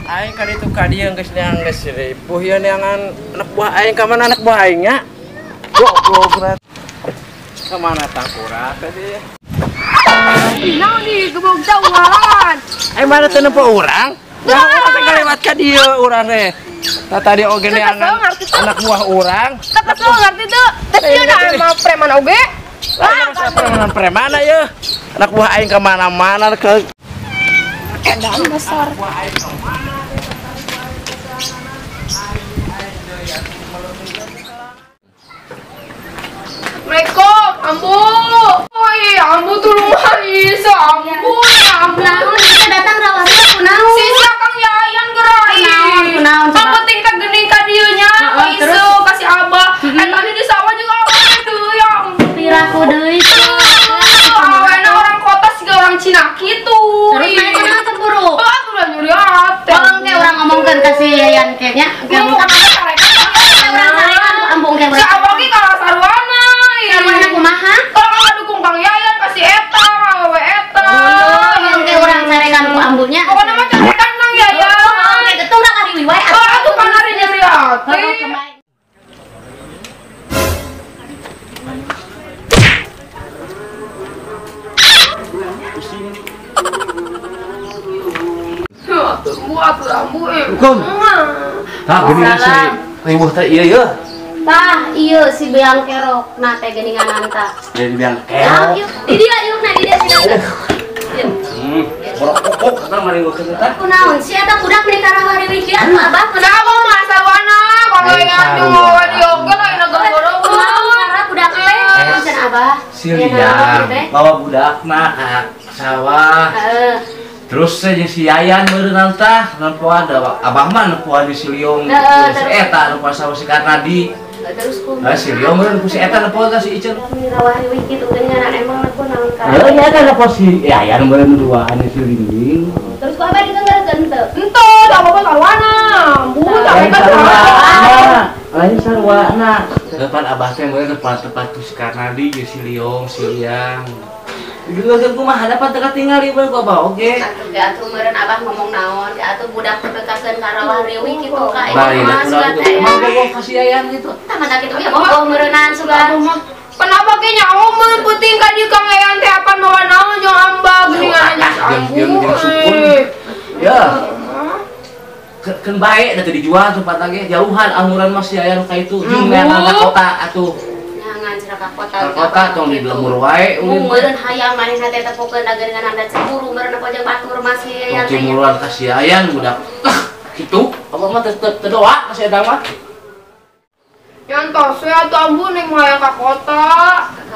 Aing kali itu kadieu geus neang geus ripuh ieu neangan anak buah aing ka mana anak buah aing nya? Goblok. Ka mana tangkurak tadi? Naon di gebog jauh ngalangan. Aing mana teu nempo urang? Nah, urang teh kalewat ka dieu urang teh. Tah tadi oge neangan anak buah urang. Teu kesel ngarti teu. Teh sieun aing mah preman oge. Lah, preman preman ieu. Anak buah aing ka mana-mana ke keadaan besar. Assalamualaikum, Ambu. Oi, Ambu tulungan isa, Ambu, Ambu. Naon kita datang rawarna kunaon? Sisa Kang Yayan geura. Kunaon, kunaon. Penting ka geuning ka dieu nya, isu kasih abah. Eta di sawah juga awewe deui, Ambu. Piraku deui. Awena orang kota siga orang Cina kitu. Terus naik kunaon cemburu? Oh, atuh udah nyuri hate. Tolong ke urang ngomongkeun ka si Yayan ke nya. Ngomong ka sarekan. Urang sarekan ambung ke. Si abah ge kalah sarwana. Sarwana kumaha? Kalau nggak dukung Kang Yayan kasih eta, awewe eta. Oh, yang ke urang carekan ku ambunya. Pokoknya mah carekan Kang Yayan. Oh, kayak gitu urang ari wae. Oh, atuh panari nyeri hati. Hukum. Tah geuning si riweuh teh ieu yeuh. Tah ieu si beang kerok na teh geuningan tah. Jadi beang kerok. Di dia ieu na di dia sina. Borokokok eta mah riweuh teh. Kunaon si eta budak meni karawariwih kieu atuh abah kunaon? Abah mah sarwana kalau yang di oge lain agak kumaha budak teh cenah abah. Si Liang bawa budakna ka sawah. Heeh. Terus saya si Yayan meureun tah nempoan da abah mah nempoan di si Liong si eta nempoan sama si Karnadi. Terus kumaha? Si Liong meureun ku si eta nempoan ka si Icen. Mirawariwih kitu geuningan emang kunaon ka? Heuh nya eta nempoan si Yayan meureun duaan si Linding. Terus ku abah ditenggeurkeun teu? Henteu, da abah mah sarwana. Bu, carekan sarwana. Lain sarwana. Depan abah teh meureun tempat-tempat ku si Karnadi jeung si Liong, si Liang. Digeuleukeun kumaha dapat teu katingali bae ku abah oge. Atuh ge atuh meureun abah ngomong naon, ge atuh budak teh bekakeun ka rawah riwih kitu ka ieu mah sugan teh. Emang bogoh ka si Yayan kitu. Tah mah kitu ge bogoh meureunan sugan. Kenapa ge nyaho meureun penting ka dieu Kang Yayan teh apan mawa naon jeung amba geuningan jeung sukun. Ya. Keun bae da teu dijual tempat lagi jauhan anguran mah si Yayan ka itu jeung neangan ka kota atuh. Ka kota, kota tong di lemur wae ulin. Meureun hayang manehna teh tepokeun da geuningan anda cemburu meureun apa jeung batur mah si Yayan. Cemburuan ka si Yayan budak. Kitu, abah mah teu doa ka si eta mah. Yang tos we atuh ambu neng mah hayang ka kota,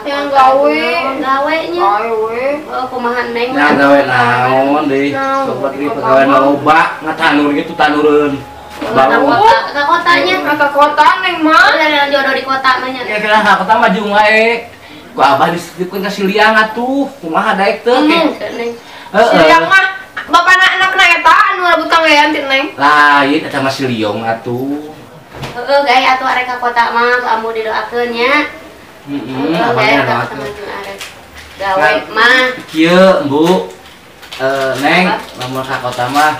yang gawe. Gawe nya. Gawe we. Oh, kumaha neng? Nah, gawe naon deui? Sobat deui pagawe loba ngatanur gitu tanureun. Ka kotanya, ka kota neng mah. Udah jodoh di kota mah nya. Kira-kira ka kota mah jeung wae. Ku abah disitipkeun ka si Liang atuh, kumaha daek teu? Neng. Si Liang mah bapana anakna eta anu rebut Kang Yayan ti neng. Lain eta mah si Liong atuh. Heeh, gae atuh arek ka kota mah ku ambu didoakeun nya. Heeh, abah doakeun. Gawe mah. Kieu, Bu. Neng, lamun ka kota mah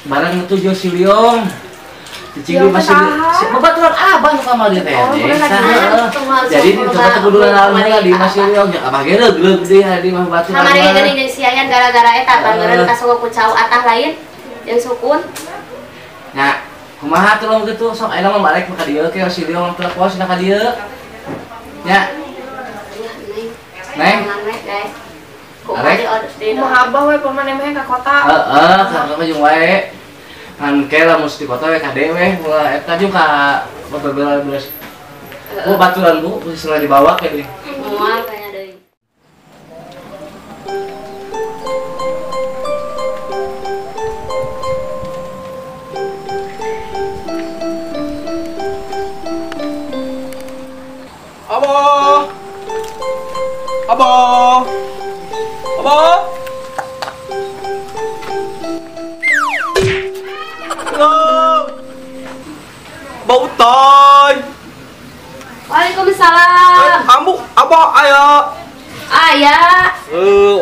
bareng itu jeung si Liong. Cicing di masih si babaturan abah nu kamari teh. Jadi di tempat kudu naon heula di masih Liong jeung abah ge reugleug deui di mah babaturan. Kamari ge geuning jeung si Yayan gara-gara eta bangeureun ka ku cau atah lain jeung sukun. Nya, kumaha atuh lamun kitu sok ayeuna mah balik ka dieu ke si Liong teu puas ka dieu. Nya. Neng. Kumaha abah we pamaneh mah ka kota. Heeh, ka kota jeung wae. Kan kayak lah mesti kota we kade we ulah eta jeung ka bebelas. Bu baturan bu, posisinya dibawa kayak gini. Moal kayaknya deui. Abah. Abah. Abah. Halo. Bau tai. Waalaikumsalam. Kamu abah ayah. Ayah.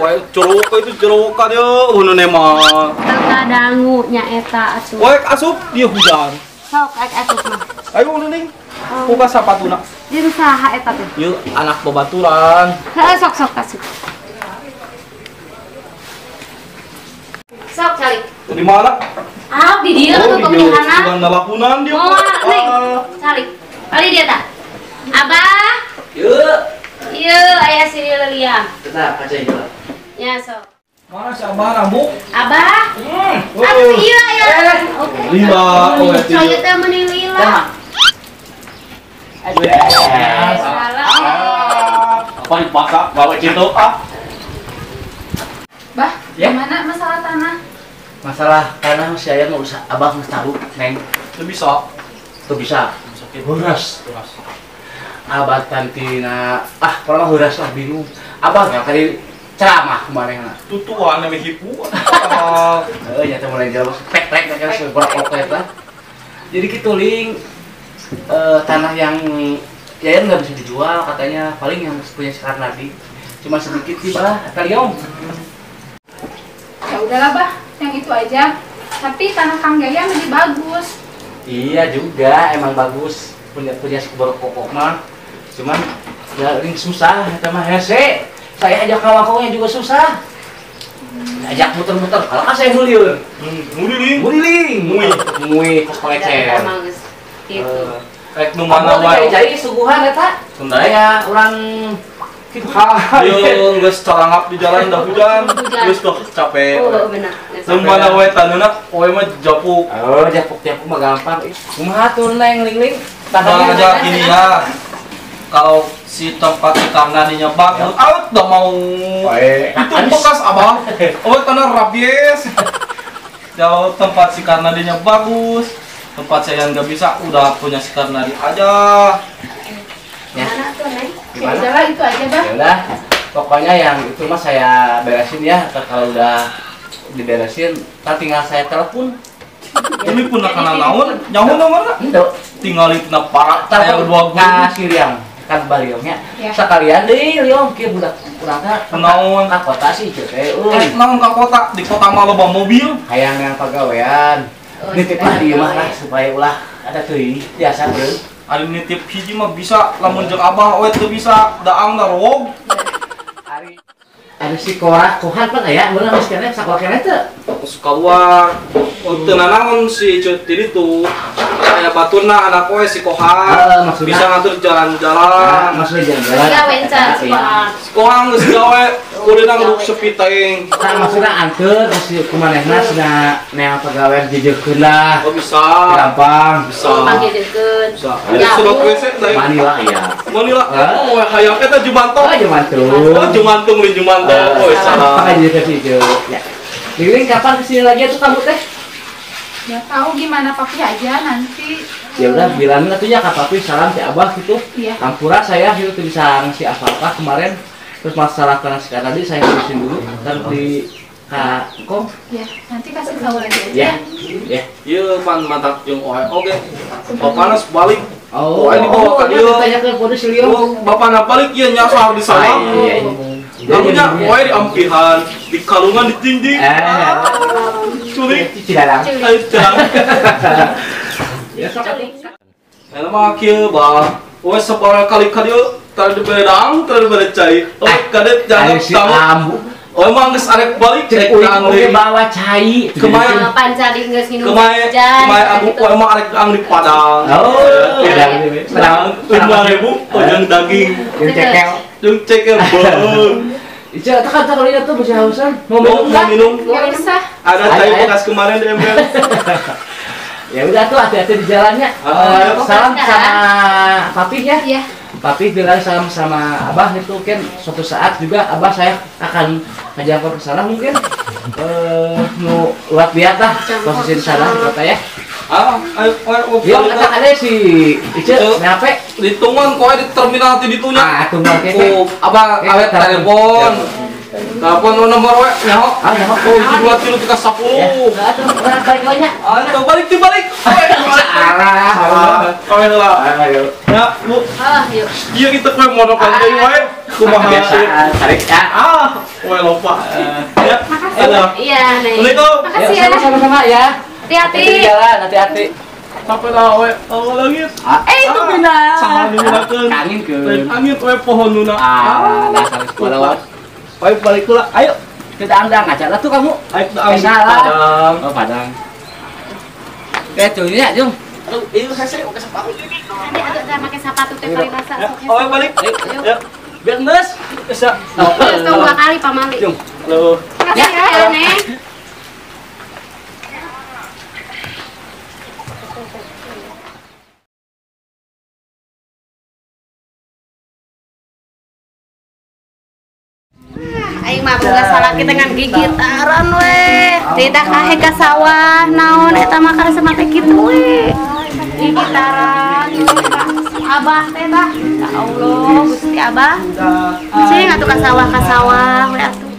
Wae jeruk itu jeruk ka dieu hunune mah. Teu dangu nya eta asup. Wae asup dia hujan. Sok rek asup mah. Ayo ning. Buka sapatuna. Jeung saha eta teh? Ieu anak babaturan. Heeh, sok sok asup. Sok calik. Di mana? Ah, di dieu atuh pemilihanna. Bukan nalakunan dia. Moal, Neng. Calik. Kali dia tah. Abah. Yeuh. Ieu aya si Lilia. Tetap kaca ieu. Ya sok. Mana si Abah rambu? Abah. Aduh iya ya. Oke. Lima, oh ya. Saya teh meuni lila. Salah. Apa dipaksa bawa cintu ah. Bah, ya? Gimana masalah tanah? Masalah tanah masih aya nggak usah Abah mesti tahu, Neng. Itu bisa. Itu bisa. Beras. Abah tantina ah kalau mah heuras lah bingung. Abah nggak tadi ceramah kemarin lah. Tutuan namanya hipu. Heeh, nyata mulai jauh pek-pek kayak seberapa eta. Jadi kitu ling tanah yang Yayan nggak bisa dijual katanya, paling yang punya sekarang lagi cuma sedikit sih bah, kaliom. Ya udahlah bah, yang itu aja. Tapi tanah Kang Yaya lebih bagus. Iya juga, emang bagus punya punya kokok mah. Cuman ya ini susah, sama hese. Saya ajak kawakongnya juga susah. Ajak muter-muter, kalau kan saya nguliur. Nguliling, nguliling, ngui, kos kolecer. Gitu. Rek nu mana wae. Cari suguhan eta. Aya urang kitu. Ieu geus carangap di jalan dah hujan. Geus tuh capek. Oh, benar. Nu mana wae taneunak poe mah japuk. Oh, japuk-japuk mah gampang. Kumaha tuh Neng ling-ling? Bang aja gini ya. Kalau si tempat ikanannya bagus, out udah mau. Itu bekas abah. Oh, tanah rabies. Kalau tempat si karnadinya bagus, tempat saya yang nggak bisa udah punya si Karnadi aja. Ya. Mana tuh, Neng? Gimana? Ya udahlah itu aja, Bang. Ya udah. Pokoknya yang itu mah saya beresin ya. Kalau udah diberesin, ntar tinggal saya telepon. Ini pun akan naon, nyaho nomorna? Henteu. Tinggal itu na para saya dua guru. Ka si Liang, kan baliongnya. Ya. Sekalian deui Liong kieu budak urang teh Naon? Ka kota sih ieu teh euy. Naon ka kota? Di kota mah loba mobil. Hayang yang pagawean. Nitip lah di imah lah supaya ulah ada teuing biasa beureum. Ari nitip hiji mah bisa lamun jeung abah we teu bisa daang da rowog. Ari ada si Koha, Kohan pan aya beunang geus keneh sakola keneh teu? Suka luar. Teu nanaon si Cut itu. Aya baturna anak we si Kohan. Bisa ngatur jalan-jalan. Maksudnya jalan-jalan. Gawe encan si Kohan. Si Kohan geus gawe kureuna ngeduk sepi teuing. Tah maksudna anteur si kumanehna cenah neang pagawean jejekeun lah. Oh bisa. Gampang. Bisa. Pangjejekeun. Bisa. Surat WC teh. Manila iya. Manila. Oh hayang eta Jumanto. Oh Jumanto. Oh Jumantung li Jumanto. Oh salah. Pangjejekeun si Ieu. Ya. Ling kapan kesini lagi atuh kamu teh? Ya tahu gimana papi aja nanti. Ya udah bilangin atuh nya ka papi salam si Abah gitu. Iya. Ampura saya gitu tuh bisa ngasih apa-apa kemarin. Terus masalah tanah sekarang tadi saya urusin dulu ntar di ka Kong. Ya, nanti kasih tahu lagi aja. Ya. Ya. Ieu pan mantak jeung oe oge. Bapana balik. Oh, oe dibawa ka dieu. Ditanya ke polisi Leo. Oh, bapana balik ieu nyasar di sawah. Iya. Lalunya oe di ampihan, di kalungan ditinjing. Culik. Cilarang. Ayo cilarang. Ya sok. Eta mah kieu bah. Oe sabaraha kali ka dieu tara dibere daang, tara dibere cai. Oe kadet jangan tahu. Oe mah geus arek balik cek uing oge bawa cai. Kemarin pancali geus nginum hujan. Kemarin abu oe mah arek daang di Padang. Oh, Padang 5.000 ojang daging. Jeung cekel. Jeung cekel beuh. Ica, tekan kali itu bisa hausan. Mau minum? Mau minum. Enggak usah. Ada cai bekas kemarin di ember. Ya udah tuh hati-hati di jalannya. Salam sama Papih ya. Iya. Papih bilang salam sama Abah itu kan suatu saat juga Abah saya akan ngajak ke sana mungkin. Mau lihat lah posisi di sana di kota ya. Ayo, ya, kata ada si Ice, ngape? Ditungguan kowe di terminal ti ditunya. Ah, tungguan keke. Abah awet telepon. Telepon nomor we nyaho. Ah, nyaho. Oh, 2 3 3 10. Ya, atuh urang balik we nya. Ayo balik ti balik. Salah. Kowe heula. Ayo. Ya, Bu. Ah, yuk. Ieu kita kowe monokan deui we. Kumaha tarik ya. Ah, kowe lupa. Ya. Iya, Neng. Assalamualaikum. Makasih ya. Sama-sama ya. Hati-hati. Jalan, hati-hati. Sampai dah we. Oh, langit. Itu bina. Saha nu Angin ke. Angin we pohon nuna. Ah, dasar sekolah. Ayo balik lah. Ayo. Ke Dangdang aja lah tuh kamu. Ayo ke Dangdang. Padang. Oh, Padang. Oke, tuh ya, Jung. Aduh, ini hese pakai sepatu. Nanti agak dah pakai sepatu teh paribasa sok hese. Oh, balik. Ayo. Biar nges. Bisa. Terus dua kali pamali. Jung. Halo. Makasih ya, Neng. Aing mah boga salaki dengan gigitaran we. Tidak kahe ka sawah naon eta mah karasa mate kitu we. Gigitaran Abah teh bah. Ya Allah, Gusti Abah. Cing atuh ka sawah we atuh.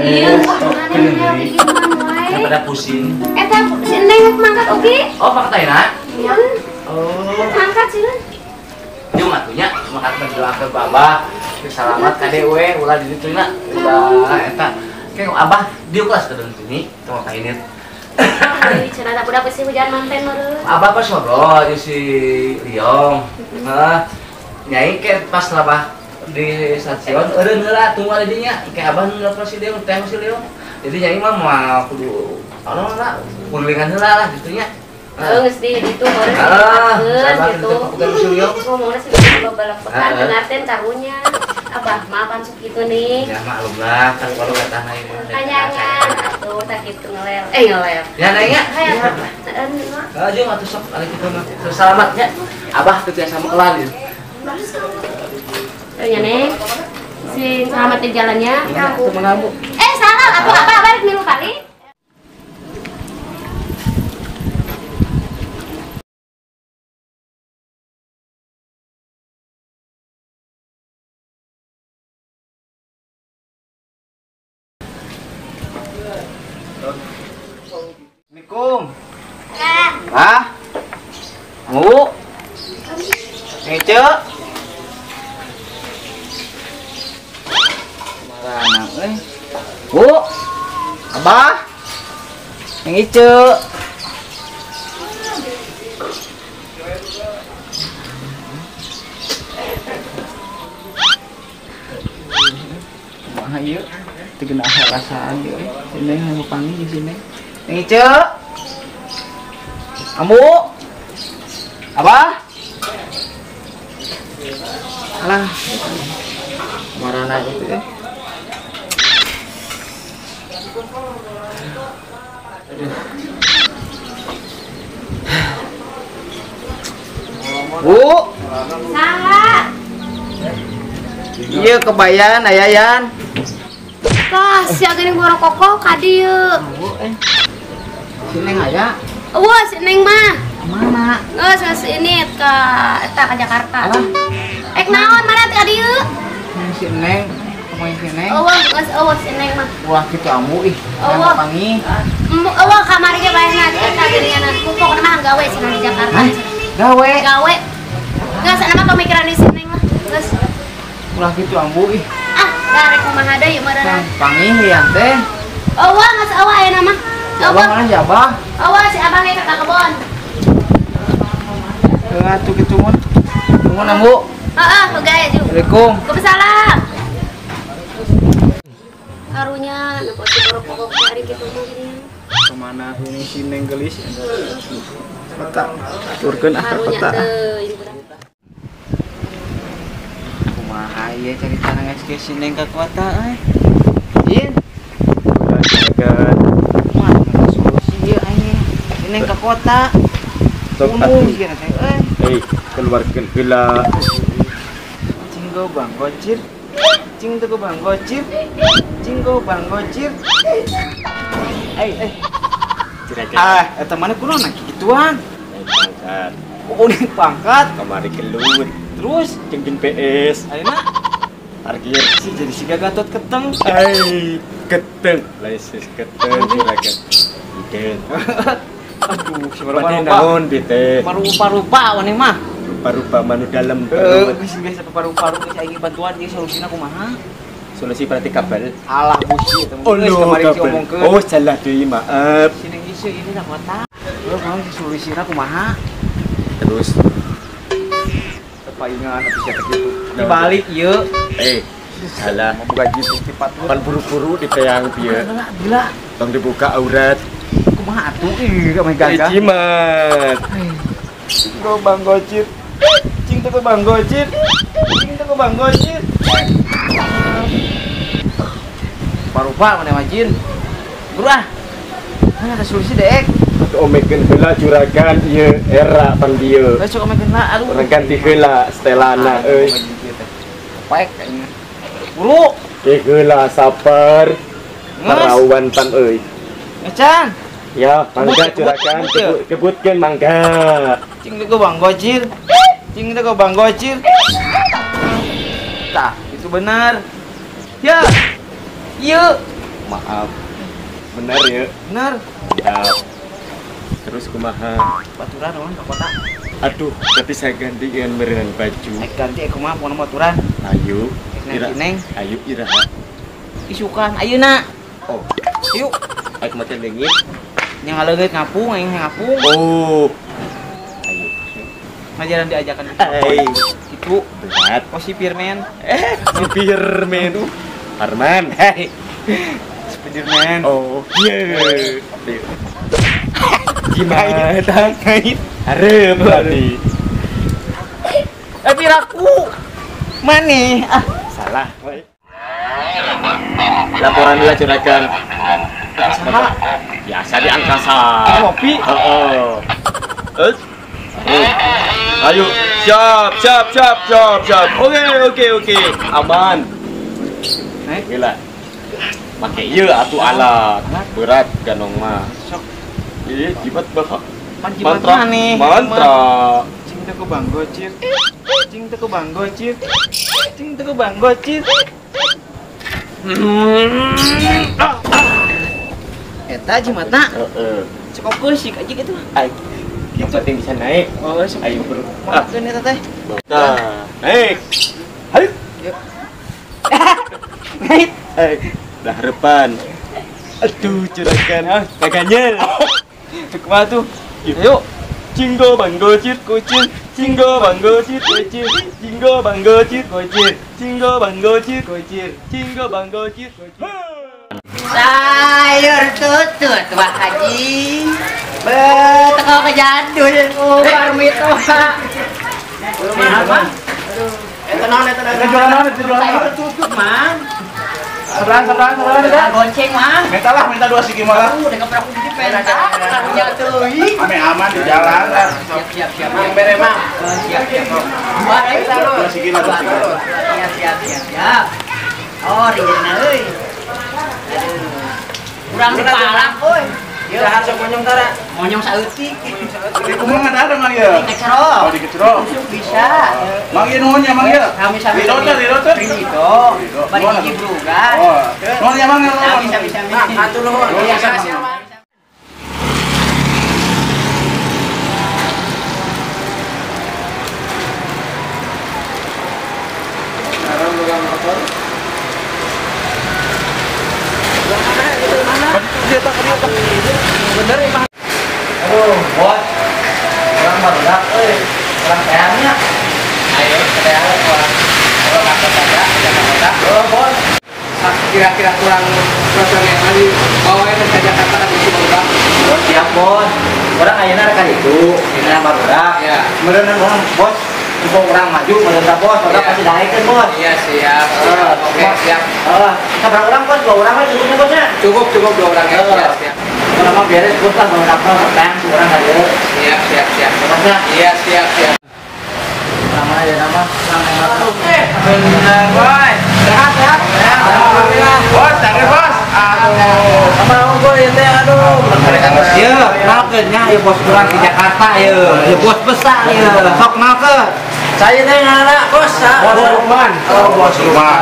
Ieu daripada pusing. Eta si Neng mangkat oge. Oh, mangkat ayeuna? Iya. Oh. Mangkat sih. Jung atunya mangkat berdoa ke Abah, selamat ka dewe ulah di ditu nya. Udah eta. Ke Abah diuk lah sadeun sini, tong ka ini. Cenah da budak besi hujan manten meureun. Abah pas ngobrol jeung si Liong. Heeh. Nyai ke pas labah di stasiun eureun heula tunggu di dinya. Ke Abah nu nelpon si Liong, teh si Liong. Jadi nyai mah moal kudu anu lah, kulilingan heula lah gitu nya. Geus di ditu meureun gitu. Ngomongna sih balak-balakan dengarten karunya. Abah mah pan sok kitu nih. Ya maklum lah kan kalau kata naik. Kanyangan atuh tak kitu ngelel. Ngelel. Ya naik nya. Heeh. Jeung atuh sok ari kitu mah. Selamat nya. Abah teu tiasa mekelan ieu. Nya Neng. Sing selamat di jalannya. Salah atuh Abah balik milu kali. Assalamualaikum. Ah. Bu. Ngece. Marana euy. Bu. Abah. Ngece. Kumaha ieu? Teu geunah rasaan ieu euy. Si Neng hayang panggih jeung si Neng. Ngece. Ambu. Abah. Alah. Marana itu ya. Aduh. Bu. Salah. Iya kebayan ayayan. Tah, sia geuning borokoko ka dieu. Bu eh. Si Neng aya. Wah, si Neng mah. Mana? Geus geus ini ke eta ke Jakarta. Alah. Ek naon mana ka dieu? Si Neng, kumaha si Neng? Eueuh, geus eueuh si Neng mah. Wah, kitu ambu ih. Eueuh. Panggih. Eueuh kamari ge bae eta geuningan. Pokona mah gawe cenah di Jakarta. Hah? Gawe. Gawe. Geus ana mah pemikiran di si Neng lah. Geus. Ulah kitu ambu ih. Ah, da rek kumaha deui meureunna. Panggih lian teh. Eueuh, geus eueuh ayeuna mah. Si Abah mana si Abah? Eueuh, si Abah ge ka kebon. Heuh atuh kitu mun. Nuhun ambu. Heeh, gae jeung. Assalamualaikum. Waalaikumsalam. Karunya nempo si borokoko ari kitu mah geuning. Kemana ini si Neng gelis? Kota, aturkeun ah ka kota. Kumaha ieu carita ngeus si Neng ka kota euy. Jin. juragan. Mana solusi ieu aing? Neng ka kota. Sok atuh. Keluarkeun heula. Cinggo bang gocir. Cing teu bang gocir. Cinggo bang gocir. Juragan. Ah, eta mana kunaon kikituan? Naik pangkat. Oh, naik pangkat. Kamari gelut. Terus jeung PS. Ayeuna parkir si jadi siga Gatot keteng. Ai, keteng. Laisis keteng juragan. Iden. Aduh, seberapa naon teh? Rupa-rupa maneh mah. Rupa-rupa manu dalem. Geus biasa rupa-rupa geus aing bantuan ieu solusina kumaha? Solusi berarti kabel. Alah busi eta mah. Oh, kamari kabel. Diomongkeun. Oh, salah deui, maaf. Sini isu ini na kota. Heuh, kumaha solusina kumaha? Terus paingan atuh sia teh kitu. Dibalik ieu. Salah. Mau buka gitu tipat. Pan buru-buru diteang bieu. Gila. Tong dibuka aurat. Kumaha atuh ih meh gagah. Jimat. Go bang gocir. Cing teh bang gocir. Cing teh bang gocir. Parupa mana majin. Buru ah. Mana ada solusi dek? Omekeun heula juragan ieu era pan dieu. Geus sok omekeun heula aduh. Urang ganti heula setelana euy. Paek kayaknya. Buru. Ke heula sabar. Parawan pan euy. Ngecan. Ya, mangga juragan kebutkeun mangga. Cing teh bang gocir. Cing teh bang gocir. Tah, itu benar. Ya. Iya. Maaf. Benar ya? Benar. Ya. Terus kumaha? Baturan orang ke kota. Aduh, berarti saya gantian meureunan baju. Ganti kumaha pokona baturan. Ayo. Ira. Neng. Ayo iraha. Isukan ayeuna. Oh. Yuk. Ayo make leungit. Nya ngaleungit ngapung aing ngapung. Oh. Ayo. Ngajaran diajakan. Ai. Kitu. Berat. Oh si Firman. Si Firman. Arman. Hei. Spiderman. Oh, iya. Gimana? Ngait. Hareup berarti. Piraku. Maneh? Ah, salah. Laporan dulu juragan. Biasa di angkasa. Kopi. Heeh. Ayo, siap. Oke. Aman. Naik. Gila. Make ieu atuh alat. Berat ganong mah. Sok. Ih, jimat bakal. Mantra. Mantra. Cing teh ku bang gocir. Cing teh ku bang gocir. Cing teh ku bang gocir. Eta jimatna. Heeh. Cukup keusik aja gitu. Ai. Yang penting bisa naik. Oh, ayo bro. Makeun eta teh. Nah, naik. Hayu. Yuk. Naik. Dah harapan. Aduh, juragan ah, kaganyel. Kumaha tuh? Ayo. Cinggo bang gocir kocir, cinggo bang gocir kocir, cinggo bang gocir kocir, cinggo bang gocir kocir, cinggo bang gocir kocir. Sayur tutut Pak Haji. Beteko kejadul parmito Pak. Rumah apa? Aduh. Eta naon eta naon? Sayur tutut, Mang. Seberang. Gonceng, Mang. Minta lah, minta 2 sigi malah. Udah keprok di penta. Karunya teuing. Ame aman di jalan lah. Siap. Mang bere, Mang. Siap. Dua lagi. 2 sigi lah, 2 sigi. Siap. Oh, ringeuna euy. Aduh. Kurang dipalak euy. Dahar sok monyong tara. Monyong saeutik. Di kumaha ada Mang ieu? Di Kecerok. Oh, di Kecerok. Bisa. Mang ieu nuhun ya, Mang ieu. Sami-sami. Di Rido. Bari gigi brugan. Oh. Nuhun ya, Mang. Sami-sami. Mang, hatur nuhun. Iya, sama. Bener ya, Pak. Aduh, bos. Orang barudak euy. Orang teangnya. Ayo teang orang. Kalau ka kota ya, ka kota. Oh, bos. Kira-kira kurang rasanya tadi bawa ke Jakarta kan itu barudak. Oh, siap, bos. Orang ayeuna rek ka ditu, dina barudak. Ya. Meureun urang, bos. Coba orang maju bener bos, orang pasti daekeun bos. Iya siap, siap. Oke siap. Sabar orang bos, 2 orang mah cukupnya bosnya. Cukup 2 orang ya. Siap, siap. Kalau mah beres bos lah, bawa kapal petang, orang aja. Siap, siap, siap. Bosnya. Iya siap, siap. Nama aja nama. Bener boy. Sehat, sehat. Alhamdulillah. Bos, cari bos. Aduh. Sama gue ya teh, aduh. Iya, kenalkeun nya ieu bos urang di Jakarta ieu. Ieu bos besar ieu. Sok kenalkeun. Saya teh ngaranna bos. Bos Lukman. Oh, bos Lukman.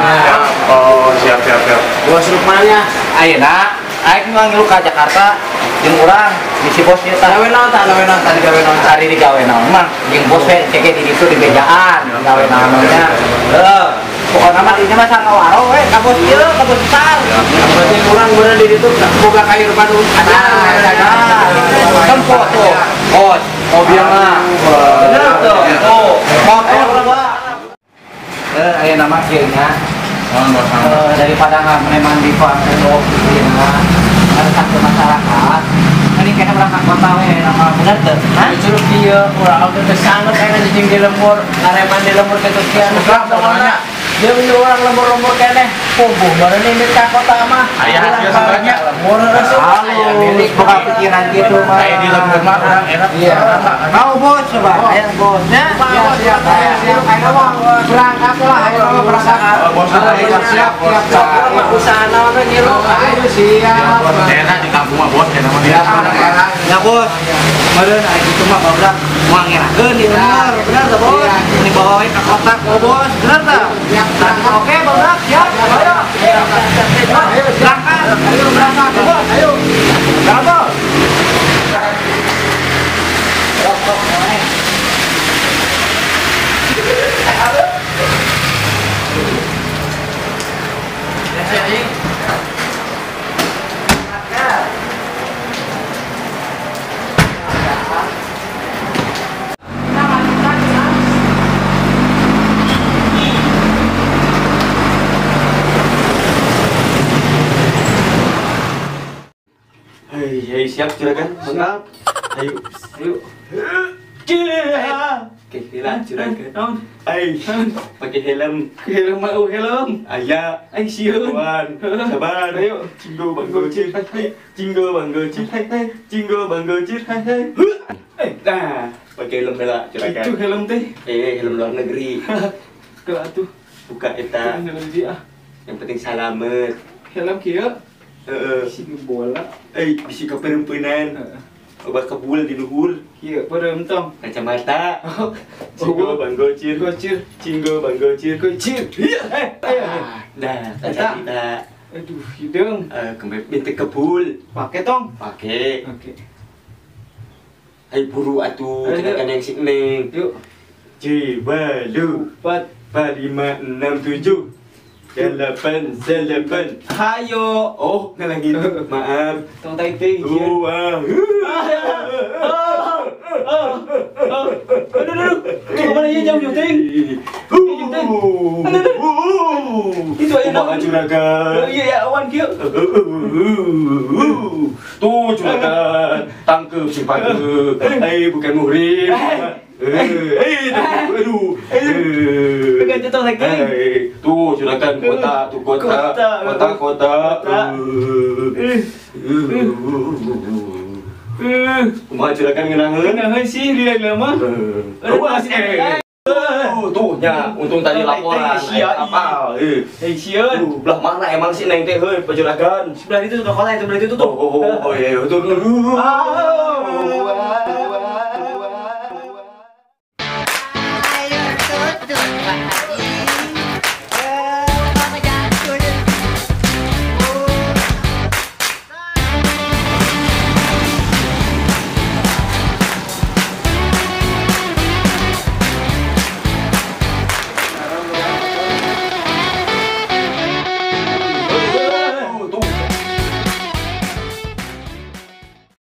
Oh, siap, siap, siap. Bos Lukmannya ayeuna aing ngilu ka Jakarta jeung urang misi bos ieu tah. Gawe naon tah, gawe naon tadi gawe naon. Cari di gawe naon mah jeung bos we ceke di ditu di bejaan gawe naonnya. Heuh. Pokokna mah dinya mah sangawaro we ka bos ieu, ka bos besar. Berarti urang bener di ditu boga kahirupan ada. Tempo tuh. Bos, mobil mah. Bener tuh. Oh, motor mah. Aya nama kieu nya. Daripada nggak memang di farm ieu mah. Harus ke masyarakat. Ini kayaknya berangkat kota we nama bener teu? Hah? Justru kieu urang teh sangat kayaknya cicing di lembur, ngareman di lembur kitu kieu. Dia orang lembur-lembur keneh puguh baru ini ka kota mah. Aya hasil sebenarnya lembur resep aya milik buka pikiran gitu mah. Aya di lembur mah urang enak. Iya. Mau bos coba. Aya bosnya. Siap, siap. Ayo mah berangkat lah, ayo mah berangkat. Bos siap, siap. Urang mah usaha naon we ngilu. Ayo siap. Enak di kampung mah bos enak mah. Ya bos. Meureun aya kitu mah barudak moal ngerakeun di bener, bener teh bos. Ini bawa we ka kota ku bos, bener teh? Oke, barudak siap. Ayo. Berangkat. Ayo berangkat, bos. Ayo. Berangkat, bos. Hei, siap juragan. Mantap. Ayo, ayo. Oke, juragan. Ay, pakai helm. Helm mau helm. Ayah, ay siun. Sabar. Ayo, cinggo bang gocir. Cinggo bang gocir. Cinggo bang gocir. Nah, pakai helm lah juragan. Itu helm teh. Helm luar negeri. Kalau tuh buka eta. Helm dia. Yang penting salamet. Helm kieu. Heeh. Si bola. Bisi keperempuanan. Obat kebul di luhur. Iya, perem tong. Kacamata. Cinggo bang gocir. Gocir. Cinggo bang gocir. Gocir. Iya. Nah, kacamata. Aduh, hidung. Kembali bintik kebul. Pakai tong. Pakai. Oke. Ayo buru atuh, kenakan yang si Neng. Yuk. J, 4, 5, 6, 7, 8, 9. Hayo. Oh, nggak lagi itu. Maaf. Tong typing. Dua. Aduh, aduh. Kemana ya jauh jauh ting? Itu aja dong. Juragan. Iya ya, awan kieu. Tuh juragan, tangkep si pake. Bukan muhrim. Aduh. Pegang jatuh lagi. Tuh juragan kota, tuh kota, kota, kota. Kumaha juragan ngeunaheun? Ngeunaheun sih di lama. Aduh, tuh nya, untung tadi laporan kapal. Sieun. Belah mana emang sih Neng teh heuy juragan? Sebelah itu sudah kota, sebelah itu tuh. Oh iya, tuh. Ayo tutup.